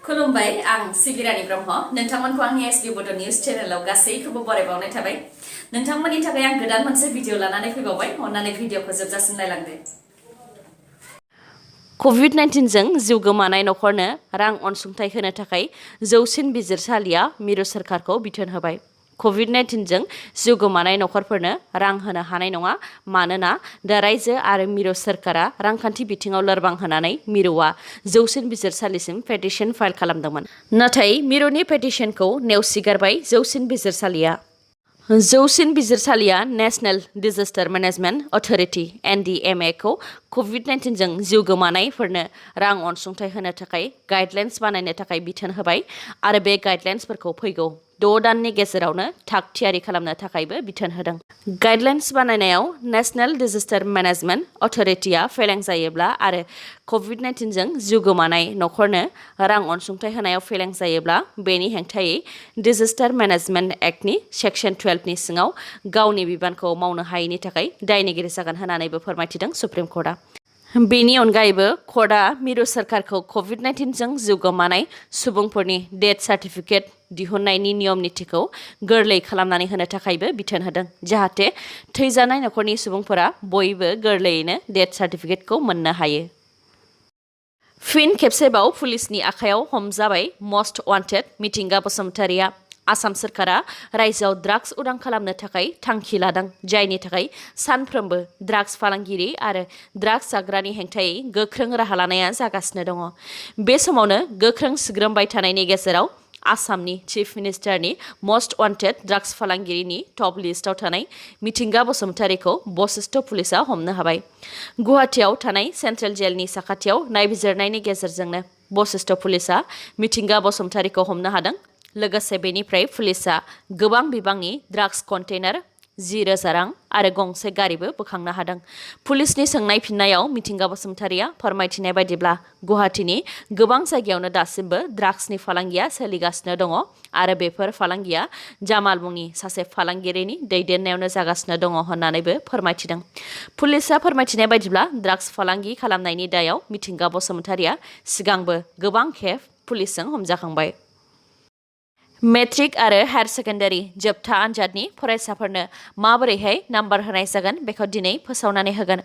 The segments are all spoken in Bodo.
खुलुमबाय आं सिबिरानि ब्रह्म नोंथांमोनखौ आंनि sbbodonews चेनेलाव गासैखौबो बरायबावनाय थाबाय नोंथांमोननि थाखाय आं गोदान मोनसे भिडिअ लानानै फैबावबाय अन्नानै भिडिअखौ जोबजासिम नायलांदो COVID-19 जों जिउ गोमानाय नखरनो रां अनसुंथाइ होनो थाखाय जौसिन बिजिरसालिया मिरु सोरखारखौ बिथोन होबाय COVID-19 जों जिउ गोमानाय नखरफोरनो रां होनो हानाय नङा मानोना दा रायजो आरो मिरु सोरखारा रांखान्थि बिथिङाव लोरबां होनानै मिरुआ जौसिन बिजिरसालिसिम पेटिशन फाइल खालामदोंमोन नाथाय मिरुनि पेटिशनखौ नेवसिगारबाय जौसिन बिजिरसालिया जौसिन बिजिरसालिया national disaster management authority NDMA खौ COVID-19 जों जिउ गोमानायफोरनो रां अनसुंथाइ होनो थाखाय गाइडलाइन्स बानायनो थाखाय बिथोन होबाय आरो बे गाइडलाइन्सफोरखौ फैगौ 6 दाननि गेजेरावनो थाग थियारि खालामनो थाखायबो बिथोन होदों गाइडलाइन्स बानायनायाव नेशनेल डिजास्टार मेनेजमेन्ट अथॉरिटीआ फेलें जायोब्ला आरो COVID-19 जों जिउ गोमानाय नखरनो रां अनसुंथाइ होनायाव फेलें जायोब्ला बेनि हेंथायै डिजास्टार मेनेजमेन्ट एक्टनि सेक्शन 12 नि सिङाव गावनि बिबानखौ मावनो हायैनि थाखाय दायनिगिरि जागोन होननानैबो फोरमायथिदों सुप्रिम कर्टआ बेनि अनगायैबो कर्टआ मिरु सोरखारखौ COVID-19 जों जिउ गोमानाय सुबुंफोरनि डेथ सार्टिफिकेट दिहुननायनि नियम नितिखौ गोरलै खालामनानै होनो थाखायबो बिथोन होदों जाहाथे थैजानाय नखरनि सुबुंफोरा बयबो गोरलैयैनो डेथ सार्टिफिकेटखौ मोननो हायो फिन खेबसेबाव पुलिसनि आखायाव हमजाबाय मस्ट वान्टेड मिथिंगा बसुमतारिया आसाम सोरखारा रायजोआव ड्राग्स उदां खालामनो थाखाय थांखि लादों जायनि थाखाय सानफ्रोमबो ड्राग्स फालांगिरि आरो ड्राग्स जाग्रानि हेंथायै गोख्रों राहा लानाया जागासिनो दङ बे समावनो गोख्रों सिग्रोमबाय थानायनि गेजेराव आसामनि चिफ मिनिस्टारनि मस्ट वान्टेड ड्राग्स फालांगिरिनि टप लिस्टआव थानाय मिथिंगा बसुमतारिखौ बशिष्ठ पुलिसआ हमनो हाबाय गुवाहाटीआव थानाय सेन्ट्रेल जेलनि साखाथियाव नायबिजिरनायनि गेजेरजोंनो बशिष्ठ पुलिसआ मिथिंगा बसुमतारिखौ हमनो हादों लोगोसे बेनिफ्राय पुलिसआ गोबां बिबांनि ड्राग्स कन्टेनार 10,000 रां आरो गंसे गारिबो बोखांनो हादों पुलिसनि सोंनाय फिननायाव मिथिंगा बसुमतारिया फोरमायथिनाय बायदिब्ला गुवाहाटीनि गोबां जायगायावनो दासिमबो ड्राग्सनि फालांगिया सोलिगासिनो दङ आरो बेफोर फालांगिया जामाल मुंनि सासे फालांगिरिनि दैदेननायावनो जागासिनो दङ होननानैबो फोरमायथिदों पुलिसआ फोरमायथिनाय बायदिब्ला ड्राग्स फालांगि खालामनायनि दायाव मिथिंगा बसुमतारिया सिगांबो गोबां खेब पुलिसजों हमजाखांबाय मेट्रिक आरो हायर सेकेन्डारि जोबथा आनजादनि फरायसाफोरनो माबोरैहाय नाम्बार होनाय जागोन बेखौ दिनै फोसावनानै होगोन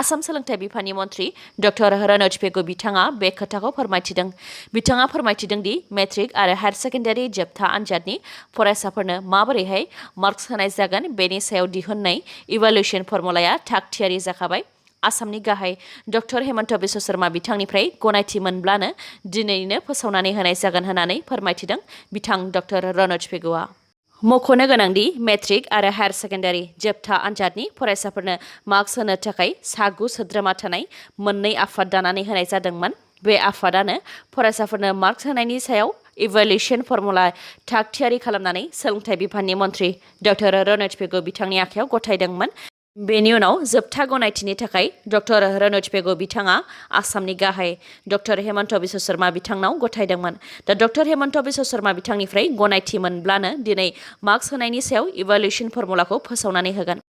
आसाम सोलोंथाइ बिफाननि मन्थ्रि डक्टर रनज पेगु बिथाङा बे खोथाखौ फोरमायथिदों बिथाङा फोरमायथिदों दि मेट्रिक आरो हायर सेकेन्डारि जोबथा आनजादनि फरायसाफोरनो माबोरैहाय मार्क्स होनाय जागोन बेनि सायाव दिहुननाय इभालुएसन फर्मुलाया थाग थियारि जाखाबाय आसामनि गाहाय डक्टर हेमन्त बिश्व शर्मा बिथांनिफ्राय गनायथि मोनब्लानो दिनैनो फोसावनानै होनाय जागोन होननानै फोरमायथिदों बिथां डक्टर रनज पेगुआ मख'नो गोनांदि मेट्रिक आरो हायर सेकेन्डारि जोबथा आनजादनि फरायसाफोरनो मार्क्स होनो थाखाय 9 सोद्रोमा थानाय मोननै आफाद दानानै होनाय जादोंमोन बे आफादानो फरायसाफोरनो मार्क्स होनायनि सायाव इभालुएसन फर्मुला थाग थियारि खालामनानै सोलोंथाइ बिफाननि मन्थ्रि डक्टर रनज पेगु बिथांनि आखायाव गथायदोंमोन बेनि उनाव जोबथा गनायथिनि थाखाय डक्टर रनज पेगु बिथाङा आसामनि गाहाय डक्टर हेमन्त बिश्व शर्मा बिथांनाव गथायदोंमोन दा डक्टर हेमन्त बिश्व शर्मा बिथांनिफ्राय गनायथि मोनब्लानो दिनै मार्क्स होनायनि सायाव इभालुएसन फर्मुलाखौ फोसावनानै होगोन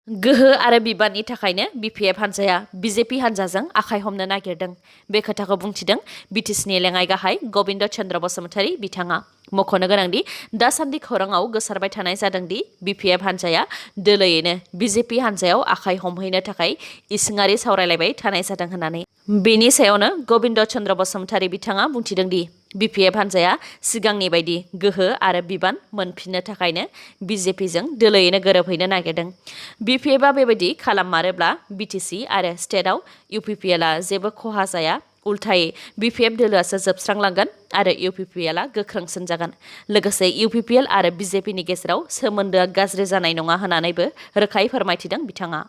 गोहो आरो बिबाननि थाखायनो BPF हान्जाया BJP हान्जाजों आखाइ हमनो नागिरदों बे खोथाखौ बुंथिदों BTCनि लेङाइ गाहाय गबिन्द चन्द्र बसुमतारी बिथाङा मख'नो गोनांदि दासान्दि खौराङाव गोसारबाय थानाय जादोंदि BPF हान्जाया दोलोयैनो BJP हान्जायाव आखाइ हमहैनो थाखाय इसिङारि सावरायलायबाय थानाय जादों होननानै बेनि सायावनो गबिन्द चन्द्र बसुमतारी बिथाङा बुंथिदों दि BPF हान्जाया सिगांनि बायदि गोहो आरो बिबान मोनफिननो थाखायनो BJPजों दोलोयैनो गोरोबहैनो नागिरदों BPFआ बेबायदि खालाममारोब्ला BTC आरो स्टेटआव UPPLआ जेबो खहा जाया उल्थायै BPF दोलोआसो जोबस्रांलांगोन आरो UPPLआ गोख्रोंसिन जागोन लोगोसे UPPL आरो BJPनि गेजेराव सोमोन्दोआ गाज्रि जानाय नङा होननानैबो रोखायै फोरमायथिदों बिथाङा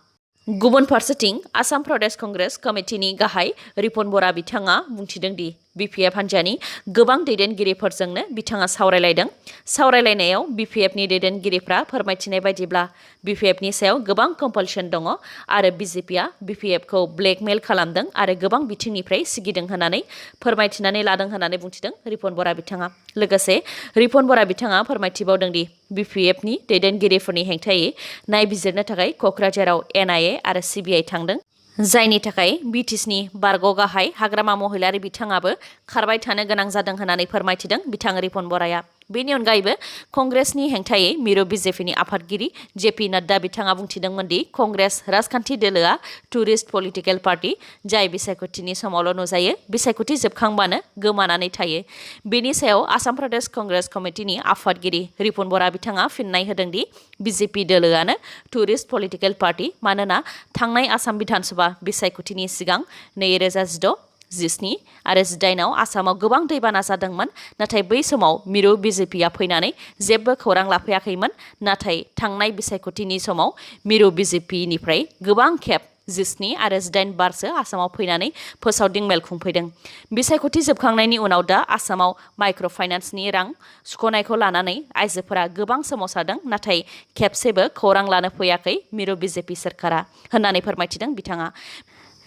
गुबुन फारसेथिं आसाम प्रदेश कंग्रेस कमिटिनि गाहाय रिपुन बरा बिथाङा बुंथिदों दि BPF हान्जानि गोबां दैदेनगिरिफोरजोंनो बिथाङा सावरायलायदों सावरायलायनायाव BPFनि दैदेनगिरिफ्रा फोरमायथिनाय बायदिब्ला BPFनि सायाव गोबां कम्पलसन दङ आरो BJPआ BPFखौ ब्लेकमेल खालामदों आरो गोबां बिथिंनिफ्राय सिगिदों होननानै फोरमायथिनानै लादों होननानै बुंथिदों रिपुन बरा बिथाङा लोगोसे रिपुन बरा बिथाङा फोरमायथिबावदों दि BPFनि दैदेनगिरिफोरनि हेंथायै नायबिजिरनो थाखाय क'क्राझाराव NIA आरो CBI थांदों जायनि थाखाय बिटिसिनि बारग' गाहाय हाग्रामा महिलारि बिथाङाबो खारबाय थानो गोनां जादों होननानै फोरमायथिदों बिथां रिपन बराया। बेनि अनगायैबो कंग्रेसनि हेंथायै मिरु बिजेपिनि आफादगिरि जेपि नाड्डा बिथाङा बुंथिदोंमोन दि कंग्रेस राजखान्थि दोलोआ टुरिस्ट पलिटिकेल पार्टी जाय बिसायख'थिनि समावल' नुजायो बिसायख'थि जोबखांबानो गोमानानै थायो। बेनि सायाव आसाम प्रदेश कंग्रेस कमिटिनि आफादगिरि रिपन बरा बिथाङा फिननाय होदों दि बिजेपि दोलोआनो टुरिस्ट पलिटिकेल पार्टी मानोना थांनाय आसाम बिधानसभा बिसायख'थिनि सिगां 2016, 17 आरो 18आव आसामाव गोबां दैबाना जादोंमोन, नाथाय बै समाव मिरु बिजेपिआ फैनानै जेबो खौरां लाफैयाखैमोन। नाथाय थांनाय बिसायख'थिनि समाव मिरु बिजेपिनिफ्राय गोबां खेब 17 आरो 18 बारसो आसामाव फैनानै फोसावदिं मेल खुंफैदों। बिसायख'थि जोबखांनायनि उनाव दा आसामाव माइक्र' फाइनान्सनि रां सुख'नायखौ लानानै आइजोफोरा गोबां सोमावसारदों, नाथाय खेबसेबो खौरां लानो फैयाखै मिरु बिजेपि सोरखारा होननानै फोरमायथिदों बिथाङा।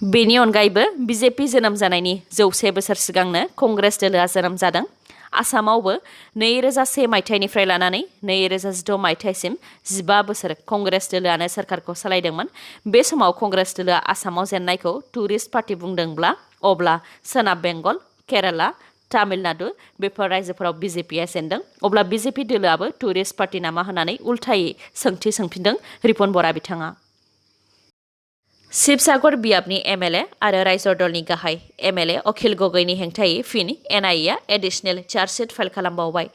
बेनि अनगायैबो बिजेपि जोनोम जानायनि 100 बोसोर सिगांनो कंग्रेस दोलोआ जोनोम जादों। आसामावबो 2001 मायथाइनिफ्राय लानानै 2016 मायथाइसिम 15 बोसोर कंग्रेस दोलोआनो सोरखारखौ सालायदोंमोन। बे समाव कंग्रेस दोलोआ आसामाव जेननायखौ टुरिस्ट पार्टी बुंदोंब्ला अब्ला सोनाब बेंगल, केराला, तामिलनाडु बेफोर रायजोफोराव बिजेपिआ जेनदों। अब्ला बिजेपि दोलोआबो टुरिस्ट पार्टी नामा होननानै उल्थायै सोंथि सोंफिनदों रिपन बरा बिथाङा। शिबसागर बियाबनि एमएलए आरो रायजो दलनि गाहाय एमएलए अखिल गगैनि हेंथायै फिन एनआइएआ एडिशनेल चार्जशीट फाइल खालामबावबाय।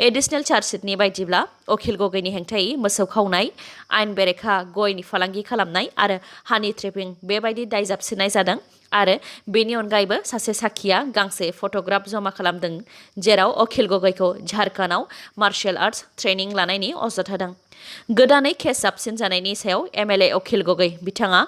एडिशनेल चार्जशीटनि बायदिब्ला अखिल गगैनि हेंथायै मोसौ खावनाय, आयेन बेरेखा गयनि फालांगि खालामनाय आरो हानि ट्रेपिं बेबायदि दाय जाबसिननाय जादों। आरो बेनि अनगायैबो सासे साखिया गांसे फट'ग्राफ जमा खालामदों जेराव अखिल गगैखौ झारखन्डआव मार्शल आर्ट्स ट्रेनिं लानायनि अजद होदों। गोदानै केस जाबसिन जानायनि सायाव एमएलए अखिल गगै बिथाङा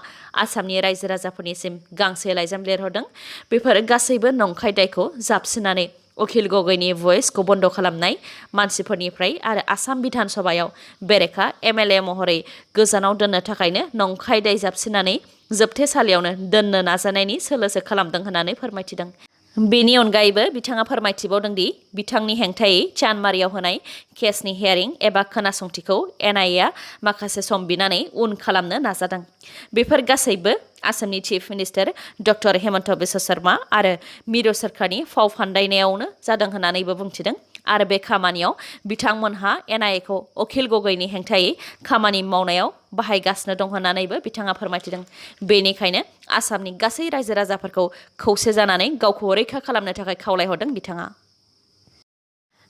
आसामनि रायजो राजाफोरनिसिम गांसे लाइजाम लिरहरदों। बेफोर गासैबो नंखाय दायखौ जाबसिननानै अखिल गगैनि भइसखौ बन्द खालामनाय, मानसिफोरनिफ्राय आरो आसाम बिधान सभायाव बेरेखा एमएलए महरै गोजानाव दोननो थाखायनो नंखाय दाय जाबसिननानै जोबथेसालियावनो दोननो नाजानायनि सोलोसो खालामदों होननानै फोरमायथिदों। बेनि अनगायैबो बिथाङा फोरमायथिबावदों दि बिथांनि हेंथायै चानमारियाव होनाय केसनि हियारिं एबा खोनासंथिखौ एनआइएआ माखासे सम बिनानै उन खालामनो नाजादों। बेफोर गासैबो आसामनि chief minister doctor Hemant Biswa Sharma आरो मिरु सोरखारनि फाव फान्दायनायावनो जादों होननानैबो बुंथिदों। आरो बे खामानियाव बिथांमोनहा एनआइएखौ अखिल गगैनि हेंथायै खामानि मावनायाव बाहायगासिनो दं होननानैबो बिथाङा फोरमायथिदों। बेनिखायनो आसामनि गासै रायजो राजाफोरखौ खौसे जानानै गावखौ रैखा खालामनो थाखाय खावलायहरदों बिथाङा।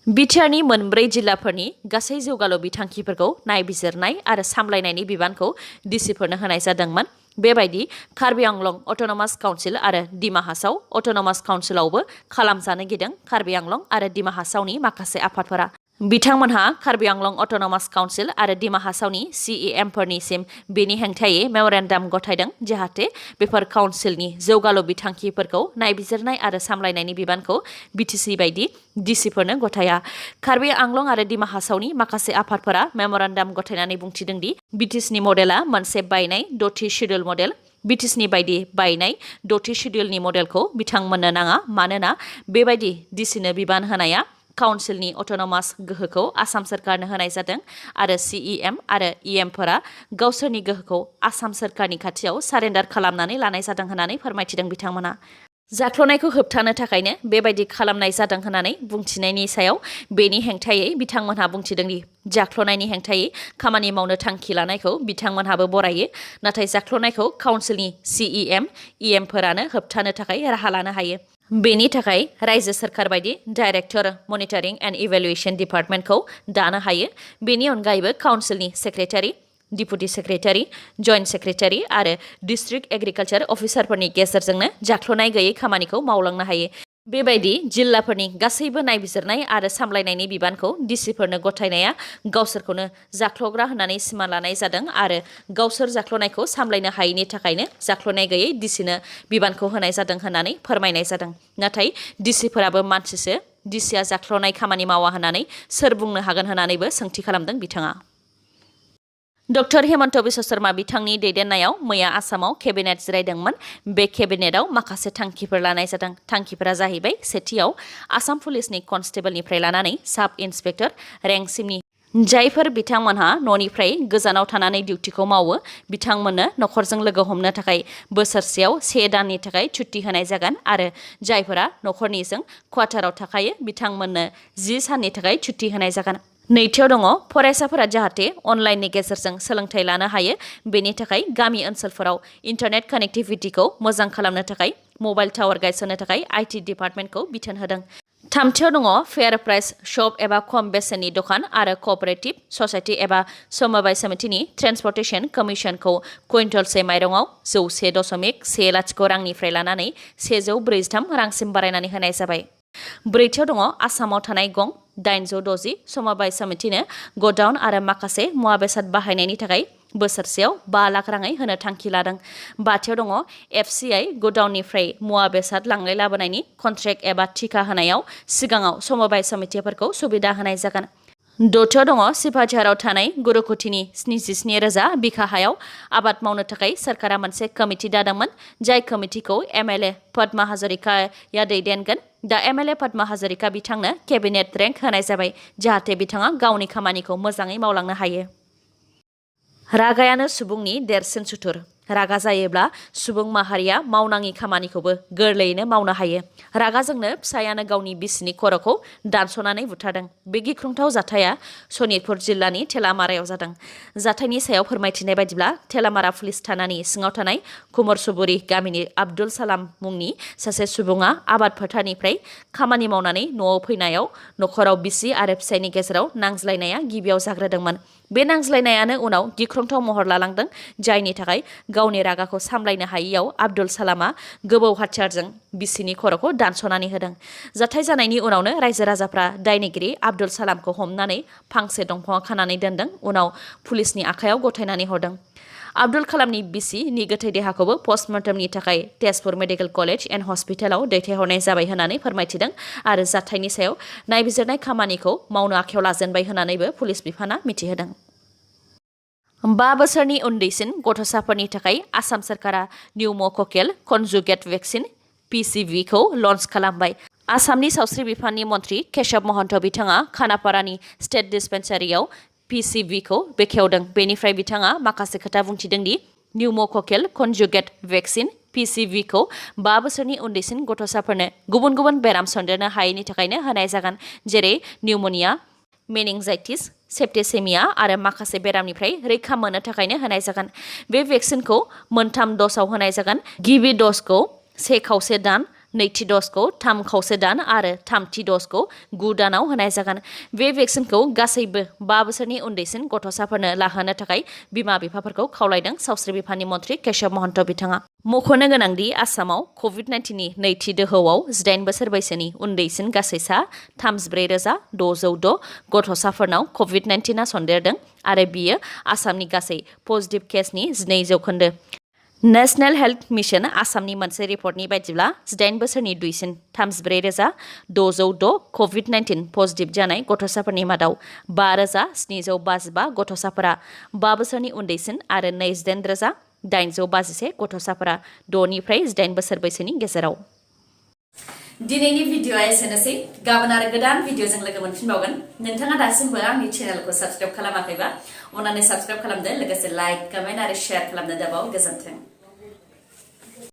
बिटिआरनि मोनब्रै जिल्लाफोरनि गासै जौगालु बिथांखिफोरखौ नायबिजिरनाय आरो सामलायनायनि बिबानखौ डिसिफोरनो होनाय जादोंमोन। बेबायदि कार्बि आंलं अट'नमास काउन्सिल आरो डिमा हासाव अट'नमास काउन्सिलावबो खालामजानो गिदों कार्बि आंलं आरो डिमा हासावनि माखासे आफादफोरा। बिथांमोनहा कार्बि आंलं अट'नमास काउन्सिल आरो डिमा हासावनि सिइएमफोरनिसिम बेनि हेंथायै मेम'रेन्डाम गथायदों जाहाथे बेफोर काउन्सिलनि जौगालु बिथांखिफोरखौ नायबिजिरनाय आरो सामलायनायनि बिबानखौ बिटिसि बायदि डिसिफोरनो गथाया। कार्बि आंलं आरो डिमा हासावनि माखासे आफादफोरा मेम'रेन्डाम गथायनानै बुंथिदों दि बिटिसिनि मडेला मोनसे बायनाय 6थि शिडिउल मडेल। बिटिसिनि बायदि बायनाय 6थि शिडिउलनि मडेलखौ बिथांमोननो नाङा, मानोना बेबायदि डिसिनो बिबान होनाया काउन्सिलनि अट'नमास गोहोखौ आसाम सोरखारनो होनाय जादों आरो सिइएम आरो इएमफोरा गावसोरनि गोहोखौ आसाम सोरखारनि खाथियाव सारेन्डार खालामनानै लानाय जादों होननानै फोरमायथिदों बिथांमोना। जाख्ल'नायखौ होबथानो थाखायनो बेबायदि खालामनाय जादों होननानै बुंथिनायनि सायाव बेनि हेंथायै बिथांमोनहा बुंथिदों दि जाख्ल'नायनि हेंथायै खामानि मावनो थांखि लानायखौ बिथांमोनहाबो बरायो, नाथाय जाख्ल'नायखौ काउन्सिलनि सिइएम इएमफोरानो होबथानो थाखाय राहा लानो हायो। बेनि थाखाय रायजो सोरखार बायदि डाइरेक्टर मनिटरिं एन्ड इभेलुएसन डिपार्टमेन्टखौ दानो हायो। बेनि अनगायैबो काउन्सिलनि secretary, deputy secretary, joint secretary आरो डिस्ट्रिक्ट एग्रिकालचार अफिसारफोरनि गेजेरजोंनो जाख्ल'नाय गैयै खामानिखौ मावलांनो हायो। बेबायदि जिल्लाफोरनि गासैबो नायबिजिरनाय आरो सामलायनायनि बिबानखौ डिसिफोरनो गथायनाया गावसोरखौनो जाख्ल'ग्रा होननानै सिमा लानाय जादों आरो गावसोर जाख्ल'नायखौ सामलायनो हायैनि थाखायनो जाख्ल'नाय गैयै डिसिनो बिबानखौ होनाय जादों होननानै फोरमायनाय जादों। नाथाय डिसिफोराबो मानसिसो, डिसिआ जाख्ल'नाय खामानि मावा होननानै सोर बुंनो हागोन होननानैबो सोंथि खालामदों बिथाङा। डक्टर हेमन्त बिश्व शर्मा बिथांनि दैदेननायाव मैया आसामाव केबिनेट जिरायदोंमोन। बे केबिनेटआव माखासे थांखिफोर लानाय जादों। थांखिफोरा जाहैबाय सेथियाव आसाम पुलिसनि कनस्टेबलनिफ्राय लानानै साब इन्सपेक्टर रेंकसिमनि जायफोर बिथांमोनहा न'निफ्राय गोजानाव थानानै डिउटिखौ मावो बिथांमोननो नखरजों लोगो हमनो थाखाय बोसोरसेयाव 1 दाननि थाखाय छुट्टी होनाय जागोन आरो जायफोरा नखरनिजों क्वार्टाराव थाखायो बिथांमोननो 10 साननि थाखाय छुट्टी होनाय जागोन। नैथियाव दङ फरायसाफोरा जाहाथे अनलाइननि गेजेरजों सोलोंथाइ लानो हायो बेनि थाखाय गामि ओनसोलफोराव इन्टारनेट कानेक्टिभिटिखौ मोजां खालामनो थाखाय मबाइल टावार गायसननो थाखाय आईटी डिपार्टमेन्टखौ बिथोन होदों। थामथियाव दङ फेयार प्राइस शप एबा खम बेसेननि दखान आरो कअपारेटिभ ससाइटि एबा समबाय समितिनि ट्रेन्सपर्टेसन कमिसनखौ कुइन्टलसे माइरंआव 100.10 रांनिफ्राय लानानै 143 रांसिम बारायनानै होनाय जाबाय। ब्रैथियाव दङ आसामाव थानाय गं 860 समबाय समितिनो गडाउन आरो माखासे मुवा बेसाद बाहायनायनि थाखाय बोसोरसेयाव 5 लाख राङै होनो थांखि लादों। बाथियाव दङ एफसीआई गडाउननिफ्राय मुवा बेसाद लांलाय लाबोनायनि कन्ट्रेक्ट एबा थिखा होनायाव सिगाङाव समबाय समितिफोरखौ सुबिदा होनाय जागोन। दथियाव दङ सिपाझाराव थानाय गुरुकुटिनि 77,000 बिघा हायाव आबाद मावनो थाखाय सरकारा मोनसे कमिटि दादोंमोन जाय कमिटिखौ एमएलए पद्मा हाजरिकाया दैदेनगोन। दा एमएलए पद्मा हाजरिका बिथांनो केबिनेट रेंक होनाय जाबाय जाहाथे बिथाङा गावनि खामानिखौ मोजाङै मावलांनो हायो। रागायानो सुबुंनि देरसिन सुथुर। रागा जायोब्ला सुबुं माहारिया मावनाङि खामानिखौबो गोरलैयैनो मावनो हायो। रागा जोंनो फिसायानो गावनि बिसिनि खर'खौ दानस'नानै बुथारदों। बे गिख्रंथाव जाथाया सनितपुर जिल्लानि थेलामारायाव जादों। जाथायनि सायाव फोरमायथिनाय बायदिब्ला थेलामारा पुलिस थानानि सिङाव थानाय कुमरसुबुरि गामिनि आब्दुल सालाम मुंनि सासे सुबुङा आबाद फोथारनिफ्राय खामानि मावनानै न'आव फैनायाव नखराव बिसि आरो फिसायनि गेजेराव नांज्लायनाया गिबियाव जाग्रोदोंमोन। बे नांज्लायनायानो उनाव गिख्रंथाव महर लालांदों जायनि थाखाय गावनि रागाखौ सामलायनो हायैयाव आब्दुल सालामा गोबौ हाथियारजों बिसिनि खर'खौ दानस'नानै होदों। जाथाय जानायनि उनावनो रायजो राजाफ्रा दायनिगिरि आब्दुल सालामखौ हमनानै फांसे दंफाङाव खानानै दोनदों उनाव पुलिसनि आखायाव गथायनानै हरदों। आब्दुल कालामनि बिसिनि गोथै देहाखौबो पस्टमर्टमनि थाखाय तेजपुर मेडिकेल कलेज एन्ड हस्पिटालाव दैथायहरनाय जाबाय होननानै फोरमायथिदों आरो जाथायनि सायाव नायबिजिरनाय खामानिखौ मावनो आखायाव लाजेनबाय होननानैबो पुलिस बिफाना मिथिहोदों। 5 बोसोरनि उन्दैसिन गथ'साफोरनि थाखाय आसाम सरकारा निउम'ककेल कनजुगेट भेक्सिन (PCV) खौ लन्च खालामबाय। आसामनि सावस्रि बिफाननि मन्थ्रि केशव महन्त बिथाङा खानापारानि स्टेट डिस्पेन्सारियाव PCV खौ बेखेवदों। बेनिफ्राय बिथाङा माखासे खोथा बुंथिदों दि निउम'ककेल कनजुगेट भेक्सिन (PCV) खौ 5 बोसोरनि उन्दैसिन गथ'साफोरनो गुबुन गुबुन बेराम सन्देरनो हायैनि थाखायनो होनाय जागोन जेरै निउम'निया, मेनिंजाइटिस, सेप्टेसेमिया आरो माखासे बेरामनिफ्राय रैखा मोननो थाखायनो होनाय जागोन। बे भेक्सिनखौ 3 द'जआव होनाय जागोन। गिबि द'जखौ 1/4 दान, नैथि द'जखौ 3/4 दान आरो थामथि द'जखौ 9 दानाव होनाय जागोन। बे भेक्सिनखौ गासैबो 5 बोसोरनि उन्दैसिन गथ'साफोरनो लाहोनो थाखाय बिमा-बिफाफोरखौ खावलायदों सावस्रि बिफाननि मन्थ्रि केशव महन्त बिथाङा। मख'नो गोनांदि आसामाव कभिड-19नि नैथि दोहौआव 18 बोसोर बैसोनि उन्दैसिन गासै सा 34,606 गथ'साफोरनाव कभिड-19आ सन्देरदों आरो बियो आसामनि गासै पजिटिभ केसनि 12%। नेशनेल हेल्थ मिशन आसामनि मोनसे रिपर्टनि बायदिब्ला 18 बोसोरनि दुइसिन 34,606 कभिड-19 पजिटिभ जानाय गथ'साफोरनि मादाव 5,755 गथ'साफोरा 5 बोसोरनि उन्दैसिन आरो 28,851 गथ'साफोरा 6 निफ्राय 18 बोसोर बैसोनि गेजेराव। दिनैनि भिडिअ'आ एसेनोसै। गाबोन आरो गोदान भिडिअ'जों लोगो मोनफिनबावगोन। नोंथाङा दासिमबो आंनि चेनेलखौ साबस्क्राइब खालामाखैबा अन्नानै साबस्क्राइब खालामदो लोगोसे लाइक, कमेन्ट आरो शेयार खालामनो दाबाव। गोजोन्थों।